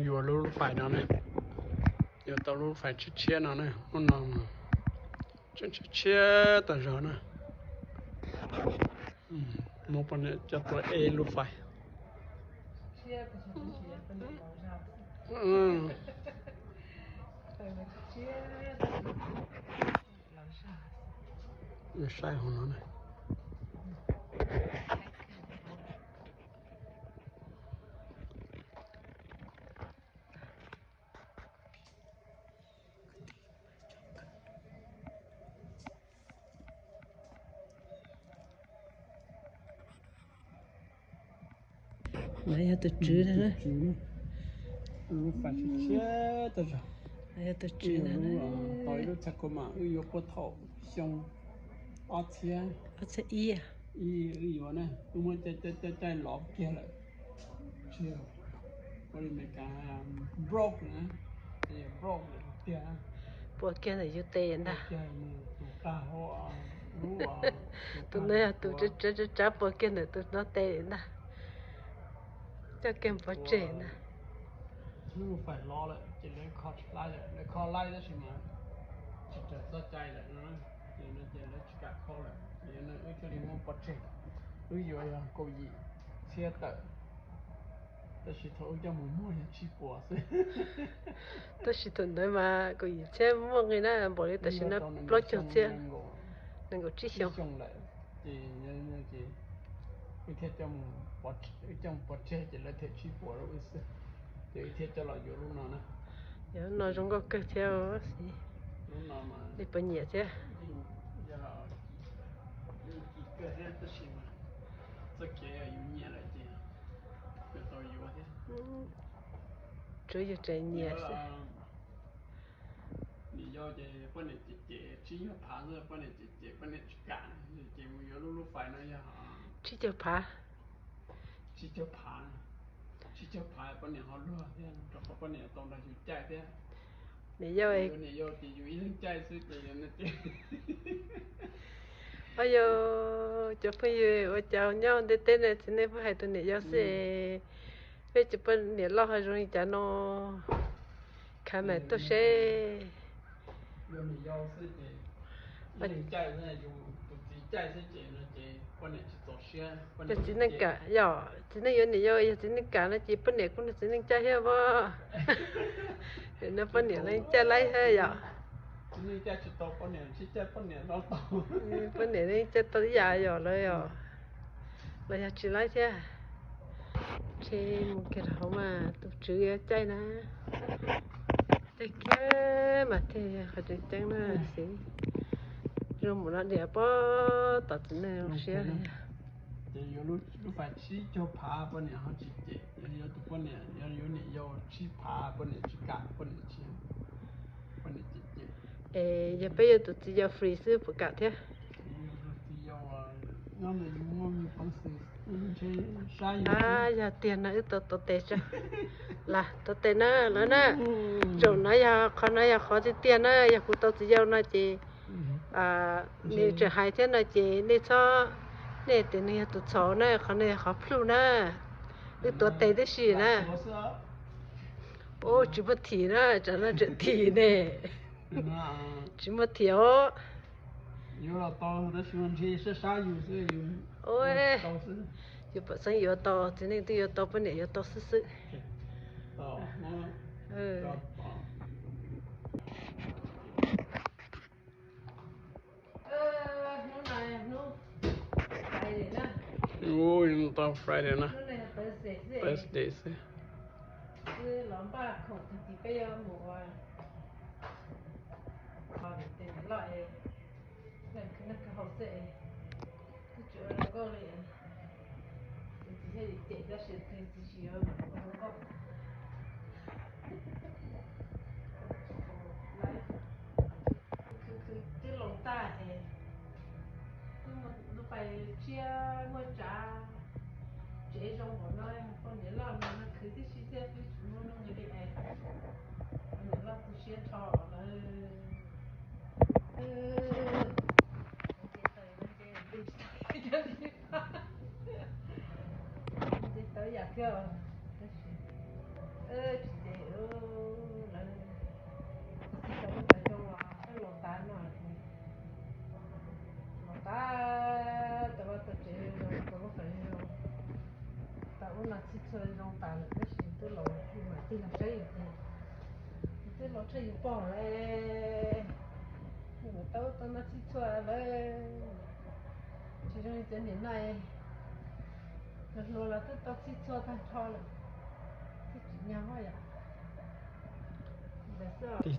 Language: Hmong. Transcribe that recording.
Yuav lub lub fais no ne, yuav tau lub fais tshiab tshiab no ne, lub no tshiab tshiab tas zog na. Muab poj niam coj tuaj ev lub fais. Saib hauv no na. No yog tus tswv na. Lub fais tshiab tas zog. No yog tus tswv na. Tau ib lub Tacoma wb yuav puag thaum xyoo ob txhiab, ob txhiab ib, wb yuav na, wb muab caij caij caij lov kiag lawm. Ua li Meskas broke na, broke tiag. Puas kiag ntawm yus tes ntag. Tus qab hau, tus no yog tus tsav tsav tsav puas kiag ntawm tus no tes ntag. Coj kiag pov tseg ntag. Lub fais lov lawm ces lawv kho tsis laib lawm, lawv kho laib tab sis mas tsis raws txoj cai lawm no, ces no ces lawv tsis kam kho lawm, ces no wb thiaj li muab pov tseg. Wb yuav yog kaum yim txhiab tawm, tab sis thaum wb coj mus muag yog tsib puas xwb. Tab sis thaum ntawd mas kaum yim txhiab muaj nqi na, npaum li tam sim no plaub caug txhiab, nees nkaum tsib xyoo lawm. Ces wb thiaj coj mus, wb coj mus pov tseg ces lawv them tsib puas rau wb xwb, ces wb thiaj coj los yuav lub no na. Yog lub no zoo nkauj kawg thiab xwb. Lub no mas nej puas nyiam thiab? Yeej kawg thiab tab sis mas txoj kev yus nyiam lawm ces yuav tau yuav thiab. Tsuav yus tseem nyiam xwb. Niam yau ces poj niam cem cem tsib caug phav xwb, poj niam cem cem poj niam tsis kam, ces mus yuav lub lub fais no yog tsib caug phav. Tsib caug phav, tsib caug phav poj niam ho luag thiab, rau qhov poj niam tau nrog yus caij thiab. Niam yau, niam yau ces yus ib leeg caij xwb ces, o yau, cov phooj ywg ua cas nyob ntiaj teb no txiv neej pheej hais tus niam yau xwb. Peb cov poj niam loj ho zoo li cas no, khav mas tuaj seb. Yog txiv neej kam, yog txiv neej yuav niam yau, yog txiv neej kam no ces poj niam kuj nrog txiv neej caij thiab pob. No poj niam leej caij laib thiab yom. Poj niam leej caij tau ib yam yom, lawv yog, lawv yog tsis laib thiab. Ntshe mus kiag rau hauv mas tus tswv yuav caij na. Caij kiag mas thiaj yog qhov tseem ceeb na xwb. Zoo mus no diam pob tom txiv neej zoo siab li. Ces yuav lub fais tsib caug phav poj niam ho tsis cem, yog yuav tus poj niam, yog yuav niam yau tsib phav poj niam tsis kam, poj niam tsis, poj niam cem cem. Es yog peb yuav tus txiv yau free xwb puas kam thiab? Txiv yau, nyob ntawm yus muaj yus peev xwm, ntshe saib yus. Yog tiag no wb tau tuav tes tso. Las tuav tes na lawv na. Zaum no yog qhov no yog qhov tiag tiag na, yog kuv tau txiv yau no ces nws tseem hais thiab no ces nej txhob, nej tias nws yog tus txhaum na, qhov no yog qhov plhu na. Wb tuav tes tib si na. Ub, tsis muaj thim na, tsam no tseem thim ne. Tsis muaj thim os. Yus pom xeeb yuav tau, txiv neej twb yuav tau, poj niam yuav tau xwb xwb. Hnub no, hnub Friday na. Hnub tau Friday na. Hnub no yog Thursday xwb. Thursday xwb. Wb los npaj khoom tag kis peb yuav mus ua, ua tes niam loj es, leej khwv noj kawg haus xwb es, twb tsis ua zoo nkauj li. Tus txiv thiaj li cem tab sis tus txiv tsis yuav ua zoo nkauj. Khwv khwv twb loo tag es, twb muaj lub fais tshiab muaj tsav, tsev Zoo npaum no, poj niam loj no khwv tib si thiab twb tsis muaj nuj nqis li es, poj niam loj tu siab nrho lawm. Ces tawv yam thiab, tab sis tsis ces lawv txij tau lub tawv zoo los sab laus tas no, los tas tau vaj tau tsev zoo, tau lub tawv zoo, tau ub no txhij txhua zoo tas lawm tab sis twb los, mam tig los saib yus ces twb los tshaj yus pog lawm. Yus tau tau no txhij txhua lawm, tsis zoo li txiv niam no, hluas los twb tau txhij txhua tag nrho lawm, twb tsis nyog yom. Ntawd xwb.